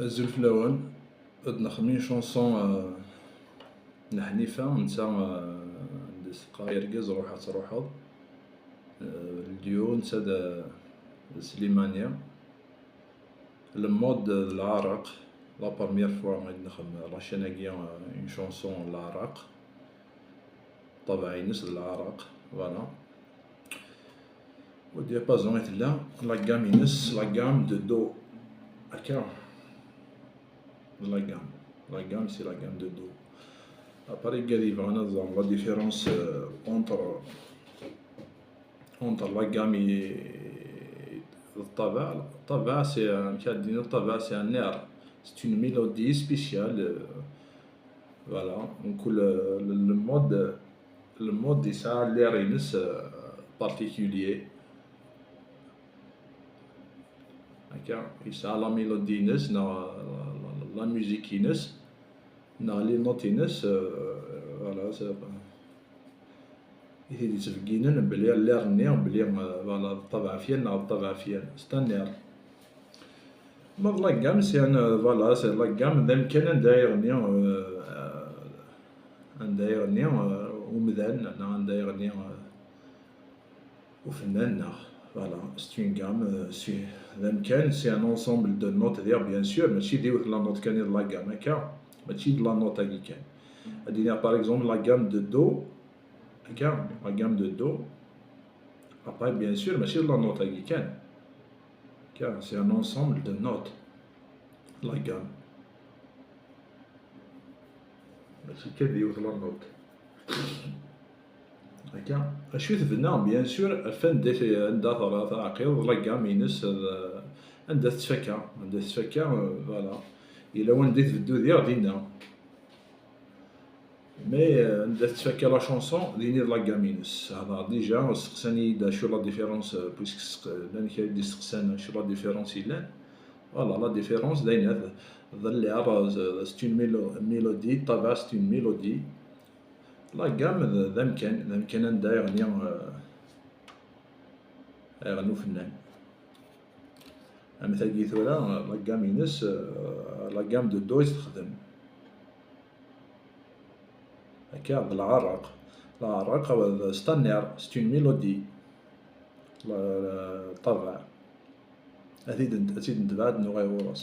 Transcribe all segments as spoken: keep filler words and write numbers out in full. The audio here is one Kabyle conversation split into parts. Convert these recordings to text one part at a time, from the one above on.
Azul fell-awen. Ad nexdem une chanson, euh, n Ḥnifa, netta, euh, anda s-teqqar i urgaz: "Ruḥ ad truḥeḍ." Euh, le duo, netta d, d Slimani. Le mode d Lɛerq. La première fois i d-nexdem la chaîne-agi, euh, une chanson n Lɛerq. Ṭṭabeɛ-ines d Lɛerq, voilà. Au diapason i tella, la gamme-ines, la gamme de do. Akka. La gamme. La gamme, c'est la gamme de do. Après, il y a des, vraiment, la différence, euh, entre, entre la gamme et le ṭṭabeɛ. Le ṭṭabeɛ, c'est un, le ṭṭabeɛ, c'est un air. C'est une mélodie spéciale, euh, voilà. Donc, le, le, le mode, le mode yesɛa l'air-ines, euh, particulier. Akka, yesɛa la mélodie-ines, neɣ la, la, la musique-ines, neɣ les notes-ines, euh, voilà, c'est, i t-id-yettbegginen belli l'air-nni, belli, euh, voilà, d ṭṭabeɛ fyan neɣ d ṭṭabeɛ fyan. C'est un air. Ma d la gamme, c'est un, euh, voilà, c'est la gamme, d amkan anda iɣenni, euh, euh, anda iɣenni, euh, umdan, neɣ anda iɣenni, euh, ufennan, neɣ, voilà, c'est une gamme, euh, c'est, d amkan, c'est un ensemble de notes, d'ailleurs, bien sûr, mačči d yiwet la note kan i d la gamme, akka, mačči d la note-agi kan. Ad d-iniɣ, par exemple, la gamme de do, akka, la gamme de do. Après, bien sûr, mačči d la note-agi kan. Car c'est un ensemble de notes. La gamme. Mačči kan d yiwet la note. Akka, acu i tebna, bien sûr, ɣef anda, anda teɛqideḍ la gamme-ines, euh, anda tettfakka, anda tettfakka, euh, voilà. Yella wanda i tbeddu diɣ dinna. Mais, euh, anda tettfakka la chanson, dini d la gamme-ines. Hada, déjà, steqsan-iyi-d acu la différence, euh, puisque steq-, llan kra i d-isteqsan acu la différence yellan. Voilà, la différence, d ayen, d, d l'air, euh, c'est une mélo-, mélodie, ṭṭabeɛ, c'est une mélodie. La gamme, d, d amkan, d amkan anda iɣenni, euh, iɣenni ufennan. Am tagi tura, la gamme-ines, euh, la gamme de do i s-texdem. Akka, d Lɛerq. Lɛerq, euh, c'est un air, c'est une mélodie. La, la, ṭṭabeɛ. Ad tt-id-, ad tt-id-netbeɛ ad nuɣal ɣur-s.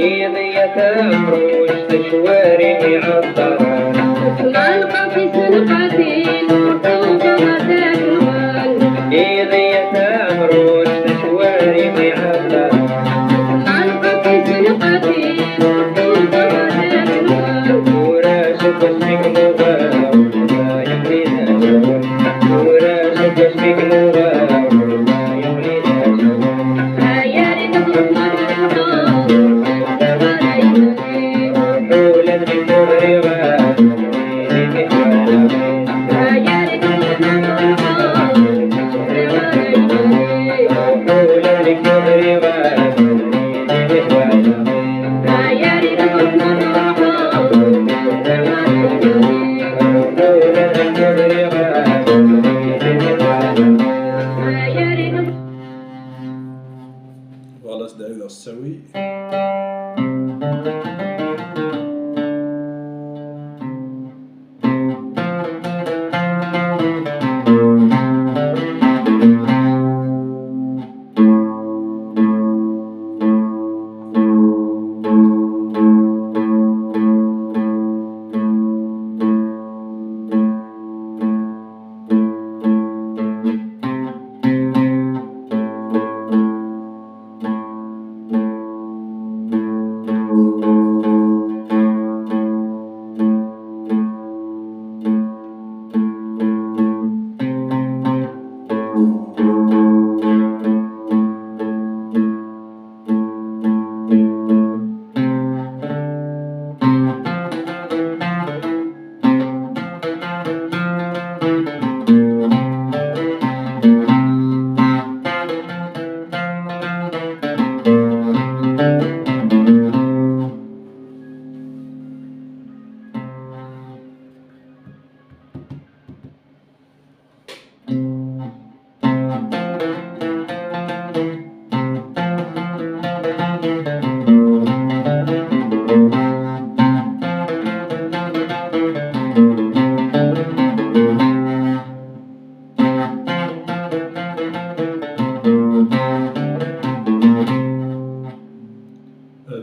Iḍ ya tamruct, acwari iɛeṭṭaren. Tɣelqeḍ tisenqatin, ur tuɣeḍ ara taknwan. Iḍ ya tamruct, acwari iɛeṭṭaren. Tɣelqeḍ tisenqatin, ur tuɣeḍ ara taknwan. Tura seg wasmi k-nuɣal, ur yemlil azawal. Tura seg wasmi k-nuɣal, ur yemlil azawal. Voilà, s dɛiwed ɣef ttawi.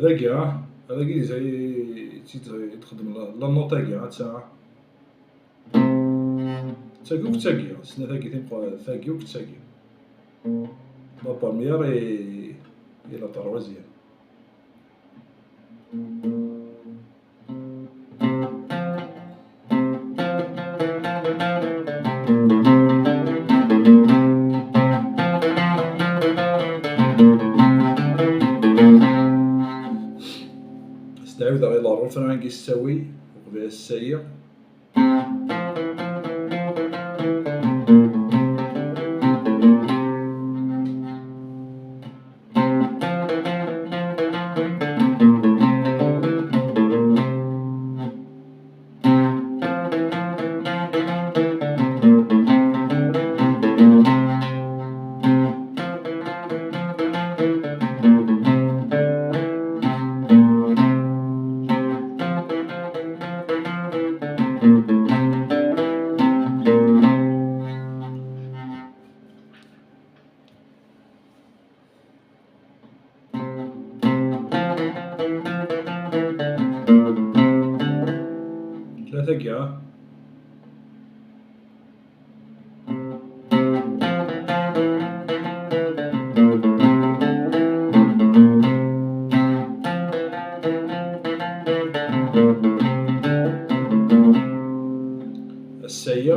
Dagi, ah, dagi i, i, i, i txeddem la, la note-agi, ah, d ta. Tagi akked tagi, snat-agi timeqqra-, tagi akked tagi. La première et, et la troisième. Stɛiwdeɣ i la refrain-agi s ttawi, uqbel ass-agi. Tlata-agi, ah. Ass-agi.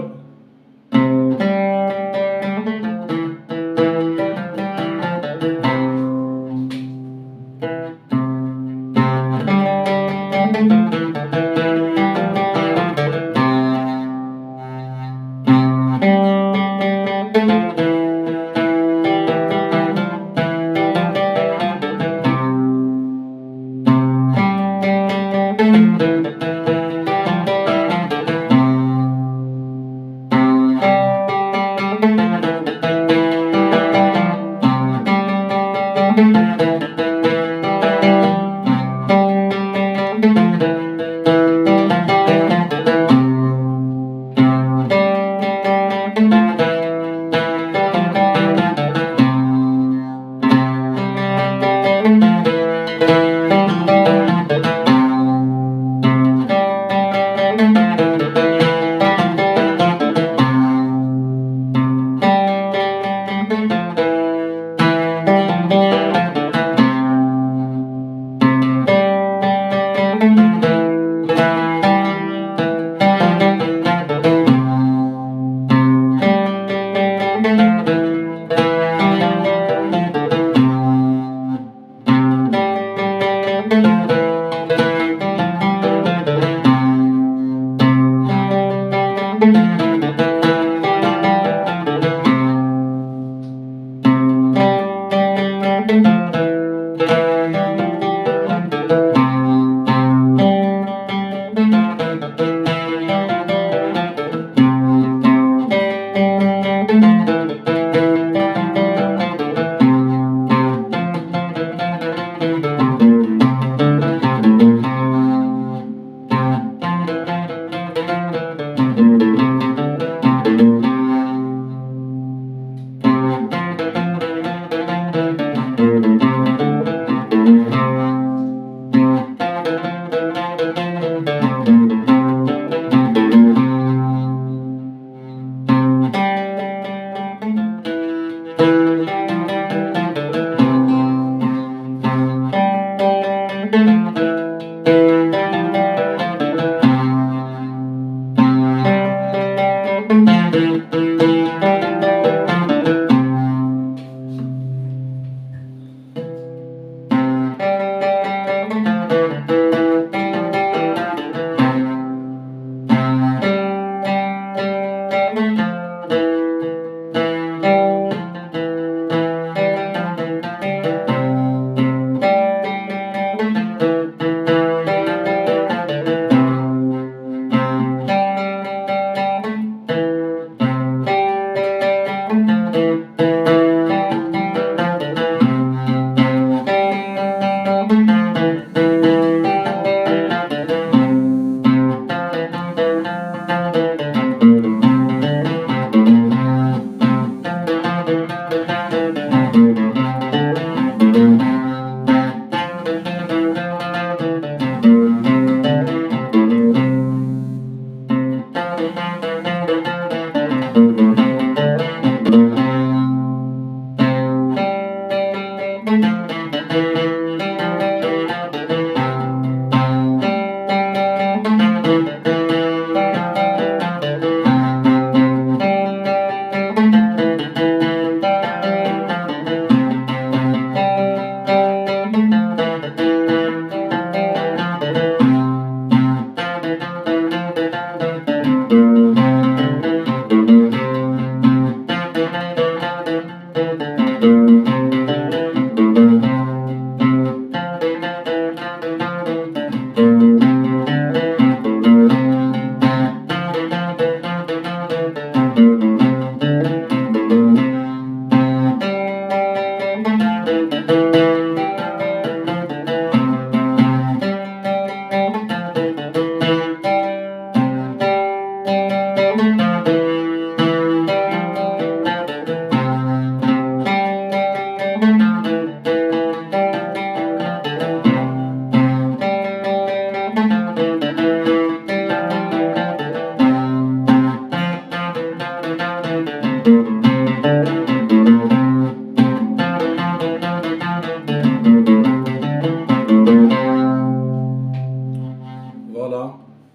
Voilà,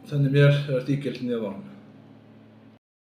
tanemmirt, ar tikkelt nniḍen.